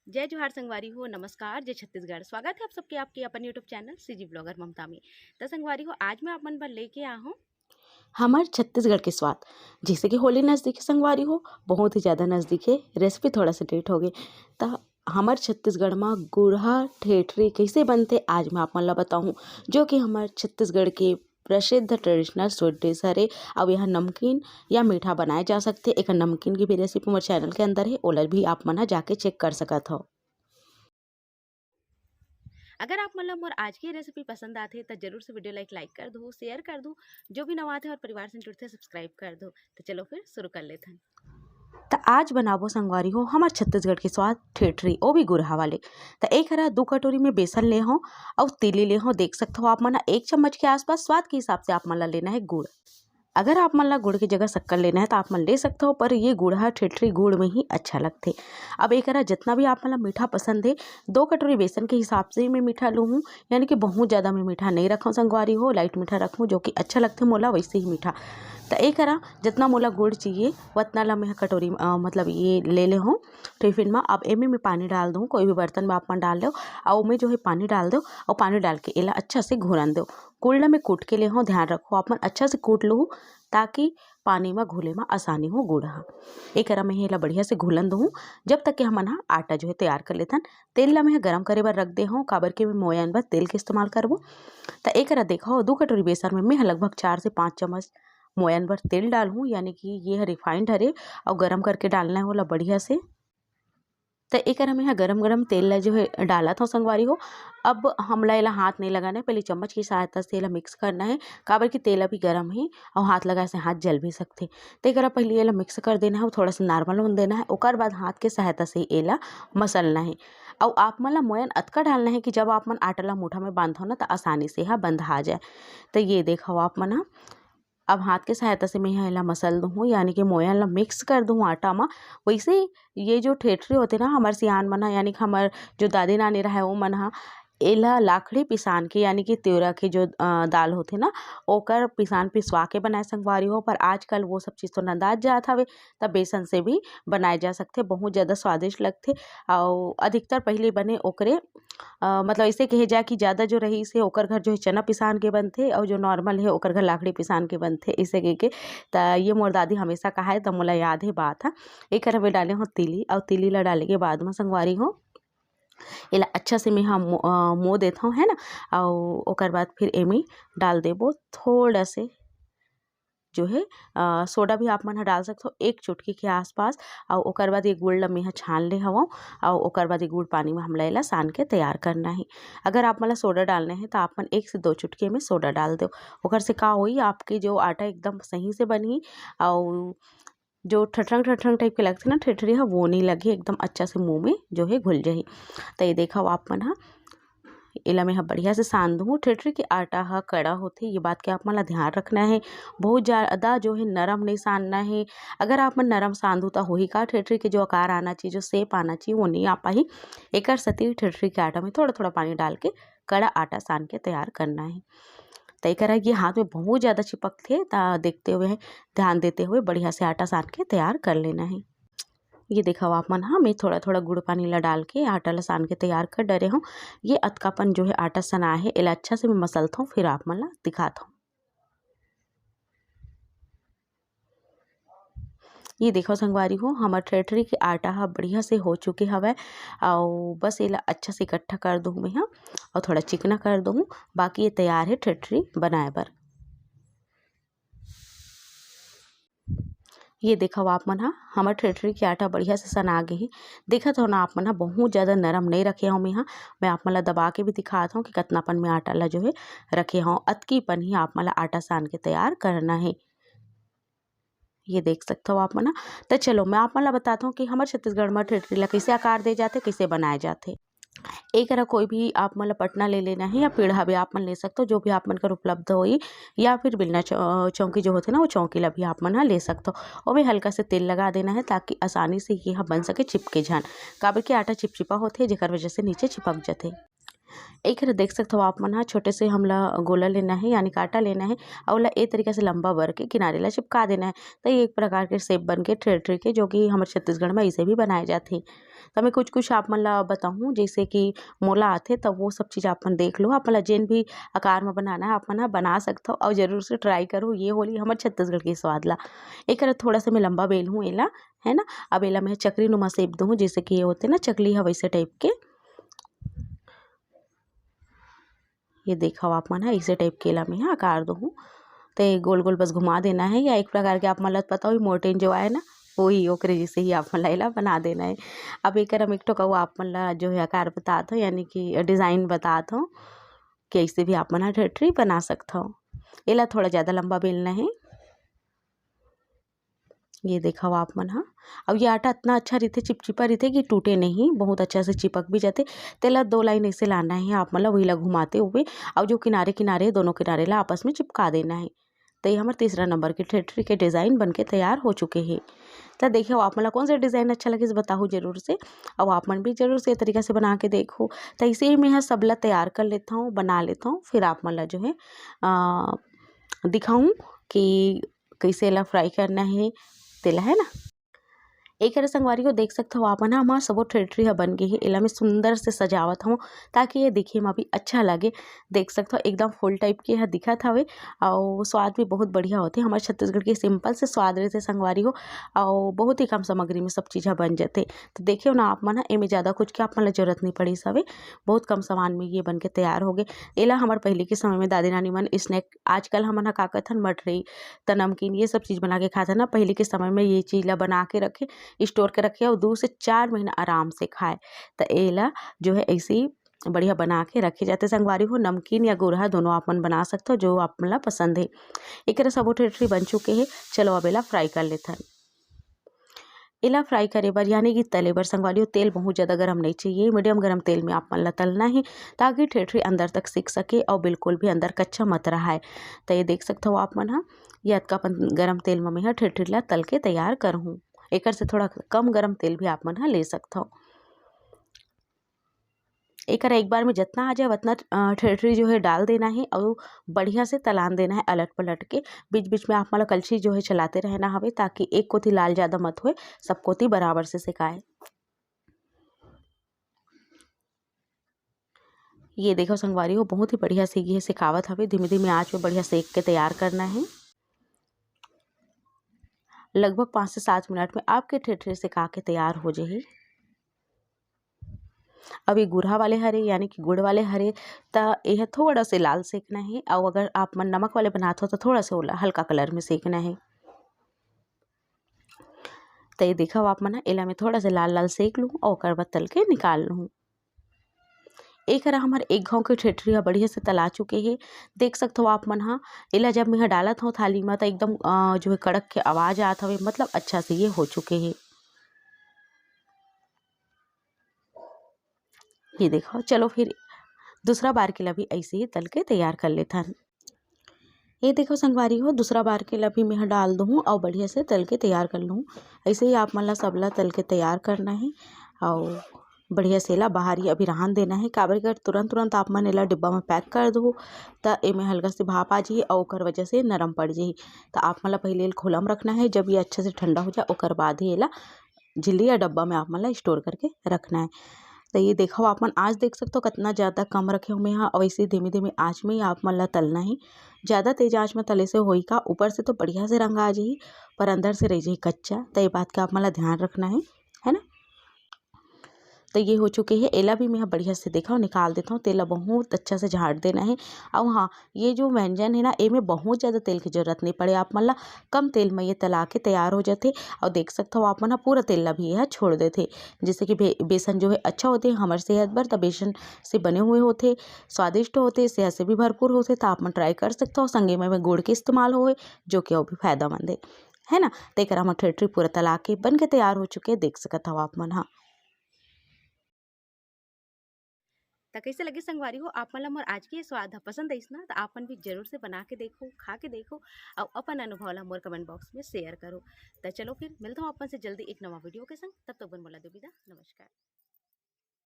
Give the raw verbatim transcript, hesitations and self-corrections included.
जय जोहार संगवारी हो, नमस्कार, जय छत्तीसगढ़। स्वागत है आप सबके आपके अपन YouTube चैनल सीजी ब्लॉगर ममता में। त संगवारी हो, आज मैं आप मन बर लेके आ हूँ हमर छत्तीसगढ़ के स्वाद। जैसे कि होली नजदीक है संगवारी हो, बहुत ही ज़्यादा नजदीक है, रेसिपी थोड़ा सा लेट हो गई। त हमर छत्तीसगढ़ म गुड़हा ठेठरी कैसे बनथे, आज मैं आप मन ला बताहूँ, जो कि हमर छत्तीसगढ़ के प्रसिद्ध ट्रेडिशनल स्वीट डिश हरे। अब यह नमकीन या मीठा बनाए जा सकथे। एक नमकीन की भी रेसिपी मोर चैनल के अंदर है, ओला भी आप मन ह जाके चेक कर सकत हो। अगर आप मन ला मोर आज की रेसिपी पसंद आथे, त जरूर से वीडियो लाइक लाइक कर दो, शेयर कर दो, जो भी नवा आथे और परिवार से जुड़थे सब्सक्राइब कर दो। तो चलो फिर शुरू कर लेथन। त आज बनाबो संगवारी हो हमर छत्तीसगढ़ के स्वाद ठेठरी, ओ भी गुरहा वाले। त एक हरा दू कटोरी में बेसन ले हो और तिली ले हो। देख सकत हो आप मन ह एक चम्मच के आसपास, स्वाद के हिसाब से आप मन ला लेना है गुड़। अगर आप मन ला गुड़ की जगह शक्कर लेना है तो आप मन ले सकते हो, पर ये गुड़हा ठेठरी गुड़ में ही अच्छा लगथे। अब एकरा जितना भी आप मन ला मीठा पसंद है, दो कटोरी बेसन के हिसाब से ही मैं मीठा लूँ हूँ, यानी कि बहुत ज़्यादा मैं मीठा नहीं रखूँ संगवारी हो, लाइट मीठा रखूँ जो कि अच्छा लगथे मोला वैसे ही मीठा। त एकरा जितना मोला गुड़ चाहिए उतना ला मैं कटोरी अ, मतलब ये ले ले हूँ टिफिन में। अब एमे मैं पानी डाल दूँ, कोई भी बर्तन में आप मन डाल लो, और ओमे जो है पानी डाल दो और पानी डाल के एला अच्छा से घुरन दो। गुड़ ला मैं कूट के ले हूँ, ध्यान रखो आप मन अच्छा से कूट लो, ताकि पानी में घुले में आसानी हो गुड़ हा। एकरा मैं एला बढ़िया से घुलन दूँ जब तक कि हमन हा आटा जो है तैयार कर लेथन। तेल ला मैं गरम करे बर रख दे हूँ, काबर के मैं मोयन बर तेल के इस्तेमाल करबो। त एकरा देखो, दू कटोरी बेसन में मैं लगभग चार से पाँच चम्मच मोयन बर तेल डालहूँ, यानी कि ये रिफाइंड हरे, और गरम करके डालना है ओला बढ़िया से। त एकर हम यहाँ गरम गरम तेल ला जो है डालत हौं संगवारी हो। अब हमला एला हाथ नहीं लगाना है, पहले चम्मच की सहायता से एला मिक्स करना है, काबर कि तेल अभी गरम है और हाथ लगाए से हाथ जल भी सकथे। त एकरा पहले एला मिक्स कर देना है, थोड़ा सा नॉर्मल होने देना है, ओकर बाद हाथ के सहायता से एला मसलना है। और आप मन ला मोयन अतका डालना है कि जब आप मन आटा ला मुठा में बांधो ना, त आसानी से हा बंधा जाए। त ये देखो आप मन हा, अब हाथ के सहायता से मैं यहाँ एला मसल दूँ, यानी कि मोयन ला मिक्स कर दूँ आटा मा। वैसे ही ये जो ठेठरी होथे ना, हमर सियान मन ह, यानी कि हमर जो दादी नानी रहे, वो मन ह एला लाखड़ी पिसान के, यानी कि तिवरा के जो, अ, दाल होथे ना, ओकर पिसान पिसवा के बनाए संगवारी हो। पर आजकल वो सब चीज़ तो नंदात जात हवे, त बेसन से भी बनाए जा सकथे, बहुत ज़्यादा स्वादिष्ट लगथे। अउ अधिकतर पहले बने ओकरे अ, मतलब ऐसे कहे जाए कि ज़्यादा जो रहिस हे ओकर घर जो है चना पिसान के बनथे, और जो नॉर्मल है ओकर घर लाखड़ी पिसान के बनथे, ऐसे कह के। त ये मोर दादी हमेशा कहाए, त मोला याद है बात ह। एकर में डाले हो तिली, और तिली ला डाले के बाद में संगवारी हो, एला अच्छा से मैं हा मो-, अ, मो देत हूँ, है ना। और ओकर बाद फिर एमे डाल देबो थोड़ा से जो है, अ, सोडा भी आप मन ह डाल सकथो, एक चुटकी के आसपास। और ओकर बाद ये गुड़ ल मैं ह छान ले हवं, और ओकर बाद ये गुड़ पानी में हमला एला सान के तैयार करना है। अगर आप मन ल सोडा डालना है, तो आप मन एक से दो चुटकी में सोडा डाल दो। ओकर से का होई, आपके जो आटा एकदम सही से बनही, और जो ठठरंग ठठरंग टाइप के लगथे ना ठेठरी ह, वो नहीं लगे, एकदम अच्छा से मुंह में जो है घुल जाही। तो ये देखो आप मन ह, एला मैं ह बढ़िया से सान दूँ। ठेठरी के आटा ह कड़ा होथे, ये बात के आप मन ला ध्यान रखना है। बहुत ज़्यादा जो है नरम नहीं सानना है। अगर आप मन नरम सानदू त होही का, ठेठरी के जो आकार आना चाहिए, जो शेप आना चाहिए, वो नहीं आ पाही। एकर सेती ठेठरी के आटा में थोड़ा-थोड़ा पानी डाल के कड़ा आटा सान के तैयार करना है। त एकर ये हाथ में बहुत ज़्यादा चिपकथे, त देखते हुए, ध्यान देते हुए बढ़िया से आटा सान के तैयार कर लेना है। ये देखव आप मन ह, मैं थोड़ा-थोड़ा गुड़ पानी ला डाल के आटा ला सान के तैयार कर डरे हूँ। ये अतकापन जो है आटा सना है, एला अच्छा से मैं मसलत हूँ, फिर आप मन ला दिखात हूँ। ये देखो संगवारी हो, हमर ठेठरी के आटा ह बढ़िया से हो चुके हवय, अउ बस एला अच्छा से इकट्ठा कर दूँ मैं ह, अउ थोड़ा चिकना कर दूँ, बाकी ये तैयार है ठेठरी बनाए बर। ये देखव आप मन ह, हमर ठेठरी के आटा बढ़िया से सना गे हे। देखत हो ना आप मन ह, बहुत ज़्यादा नरम नहीं रखे हव मैं ह। मैं आप मन ला दबा के भी दिखात हव कि कतनापन में आटा ला जो है रखे हव। अतकीपन ही आप मन ला आटा सान के तैयार करना है। ये देख सकत हो आप मन ह। त चलो, मैं आप मन ला बतात हव कि हमर छत्तीसगढ़ म ठेठरी ला कइसे आकार दे जाथे, कइसे बनाए जाथे। एकरा कोई भी आप मन ल पटना ले लेना है या पीढ़ा भी आप मन ले सकते हो, जो भी आप मन कर उपलब्ध होई, या फिर बिलना चौ-, चौकी जो होथे ना, वो चौकी ला भी आप मन ह ले सकते हो। ओमे हल्का से तेल लगा देना है, ताकि आसानी से ये ह बन सके, चिपके झन, काबर कि आटा चिपचिपा होथे, जेकर वजह से नीचे चिपक जथे। एक देख सकथव आप मन ह, छोटे से हमला गोला लेना है, यानी कांटा लेना है, अउ ओला ए तरीका से लंबा बर के किनारे ला चिपका देना है। त ये एक प्रकार के shape बन के ठेठरी के, जो कि हमर छत्तीसगढ़ में ऐसे भी बनाए जाथे। त मैं कुछ-कुछ आप मन ला बताहूँ, जैसे कि मोला आथे, त वो सब चीज़ आप मन देख लो। आप मन ला जेन भी आकार में बनाना है, आप मन ह बना सकथव, अउ जरूर से try करो ये होली हमर छत्तीसगढ़ के स्वाद ला। एकर थोड़ा सा मैं लंबा बेल हूँ एला, है ना। अब एला मैं चकरी नुमा shape दूँ, जैसे कि ये होथे ना चकली ह, वैसे type के। ये देखव आप मन ह, ऐसे type के एला मैं ह आकार दूँ। ते गोल-गोल बस घुमा देना है, या एक प्रकार के आप मन ल पता होही, मोर्टिन जो आए ना, वही, ओकरे जैसे ही आप मन ल एला बना देना है। अब एकर हम एक ठो अउ आप मन ल जो है आकार बतात हव, यानी कि design बतात हव, कि ऐसे भी आप मन ह ठेठरी बना सकथव। एला थोड़ा ज़्यादा लंबा बेलना है। ये देखव आप मन ह, अउ ये आटा इतना अच्छा रहिथे, चिपचिपा रहिथे कि टूटे नहीं, बहुत अच्छा से चिपक भी जाथे। तेला दो line ऐसे लाना है आप मन ल, वही ला घुमाते हुए, अउ जो किनारे किनारे, दोनों किनारे ला आपस में चिपका देना है। त ये हमर तीसरा नंबर के ठेठरी के design बन के तैयार हो चुके हे। त देखिए, आप मन ला कौन से design अच्छा लगिस, बताहू जरूर से, अउ आप मन भी जरूर से ये तरीका से बना के देखो। त इसे ही मैं ह सबला तैयार कर लेथव, बना लेथव, फिर आप मन ला जो है, अ, दिखाऊँ कि कइसे एला fry करना हे तेला, है ना। एकरे संगवारी हो, देख सकथव आप मन ह, हमर सबो ठेठरी ह बन गे हे। एला मैं सुंदर से सजावत हव, ताकि ये दिखे म भी अच्छा लगे। देख सकथव, एकदम फूल type के ह दिखत हवे, अउ स्वाद भी बहुत बढ़िया होथे। हमर छत्तीसगढ़ के simple से स्वाद रहिथे संगवारी हो, अउ बहुत ही कम सामग्री में सब चीज़ ह बन जथे। तो देखियो ना आप मन ह, एमे ज़्यादा कुछ के आप मन ल जरूरत नहीं पड़िस हवे, बहुत कम सामान में ये बन के तैयार हो गे। एला हमर पहले के समय में दादी नानी मन snack, आजकल हमन ह का कथन, मठरी, त नमकीन, ये सब चीज़ बना के खाथन ना। पहले के समय में ये चीज़ ला बना के रखे, store के रखे अउ दू से चार महीना आराम से खाए। त एला जो है ऐसे ही बढ़िया बना के रखे जाथे संगवारी हो। नमकीन या गुरहा दोनों आप मन बना सकथव, जो आप मन ला पसंद हे। एकरे सबो ठेठरी बन चुके हे। चलो अब एला fry कर लेथन। एला fry करे बर यानी कि तले बर संगवारी हो, तेल बहुत ज़्यादा गरम नहीं चाहिए, medium गरम तेल में आप मन ला तलना हे, ताकि ठेठरी अंदर तक सिक सके अउ बिल्कुल भी अंदर कच्चा मत रहाय। त ये देख सकथव आप मन ह, ये अतका अपन गरम तेल म मैं ह ठेठरी ला तल के तैयार करहूँ। एकर से थोड़ा कम गरम तेल भी आप मन ह ले सकथव। एकर एक बार में जितना आ जाए उतना, अ, ठेठरी जो है डाल देना है और बढ़िया से तलान देना है अलट पलट के। बीच बीच में आप मन ला कलछी जो है चलाते रहना हवे, ताकि एक कोती लाल ज़्यादा मत होए, सब कोती बराबर से सेकाए। ये देखो संगवारी हो, बहुत ही बढ़िया से ये सेकावत हवे। धीमे धीमे आंच में बढ़िया सेक के तैयार करना है। लगभग पाँच से सात मिनट में आपके ठेठरी सेका के तैयार हो जाही। अब ये गुरहा वाले हरे, यानी कि गुड़ वाले हरे, त एह थोड़ा से लाल सेकना है। और अगर आप मन नमक वाले बनात हो, तो थोड़ा से ओला हल्का colour में सेकना है। त ये देखव आप मन ह, एला मैं थोड़ा से लाल लाल सेक लूँ और ओकर बाद तल के निकाल लूँ। एक हरा हमर एक घाव के ठेठरी ह बढ़िया से तला चुके हे। देख सकथव आप मन ह, एला जब मैं ह डालत हव थाली म, त एकदम, अ, जो है कड़क के आवाज़ आत हवे, मतलब अच्छा से ये हो चुके हे। ये देखो, चलो फिर दूसरा बार के ला भी ऐसे ही तल के तैयार कर लेथन। ये देखो संगवारी हो, दूसरा बार के ला भी मैं ह डाल दूँ और बढ़िया से तल के तैयार कर लूँ। ऐसे ही आप मन ला सबला तल के तैयार करना है और बढ़िया से एला बाहर ही अभी रहन देना है, काबर कि अगर तुरंत तुरंत आप मन एला डिब्बा में pack कर दो, त एमे हल्का से भाप आ जाही और ओकर वजह से नरम पड़ जाही। त आप मन ला पहले एला खुला में रखना है, जब ये अच्छा से ठंडा हो जाए, ओकर बाद ही एला झिल्ली या डब्बा में आप मन ला store करके रखना है। त ये देखो, आप मन आँच देख सकथो, कितना ज़्यादा कम रखे हूँ मैं यहाँ, और इसे धीमे धीमे आँच में ही आप मन ला तलना है। ज़्यादा तेज आँच में तले से होई का, ऊपर से तो बढ़िया से रंग आ जाही, पर अंदर से रह जाही कच्चा। त ये बात का आप मन ला ध्यान रखना है, है ना। तो ये हो चुके हे, एला भी मैं ह बढ़िया से, देखो, निकाल देथव। तेल ला बहुत अच्छा से झाड़ देना है। और हाँ, ये जो व्यंजन है ना, एमे बहुत ज़्यादा तेल की जरूरत नहीं पड़े आप मन ला, कम तेल में ये तला के तैयार हो जाथे। और देख सकथव आप मन ह, पूरा तेल ला भी यह छोड़ देथे। जैसे कि बे-, बेसन जो है अच्छा होथे हमर सेहत बर, त बेसन से बने हुए होथे, स्वादिष्ट होथे, सेहत से भी भरपूर होथे। त आप मन try कर सकथव। संगे में, में गुड़ के इस्तेमाल होए, जो कि और भी फायदेमंद है, है ना। त एकरा म ठेठरी पूरा तला के बन के तैयार हो चुके, देख सकत हव आप मन ह। त कइसे लगे संगवारी हो आप मन ला मोर आज के ये स्वाद ह? पसंद आइस ना, त आप मन भी जरूर से बना के देखो, खा के देखो, अउ अपन अनुभव ला मोर comment box में share करो। त चलो फिर मिलता हूँ आप मन से जल्दी एक नवा video के संग। तब तक बन मोला दो विदा, नमस्कार।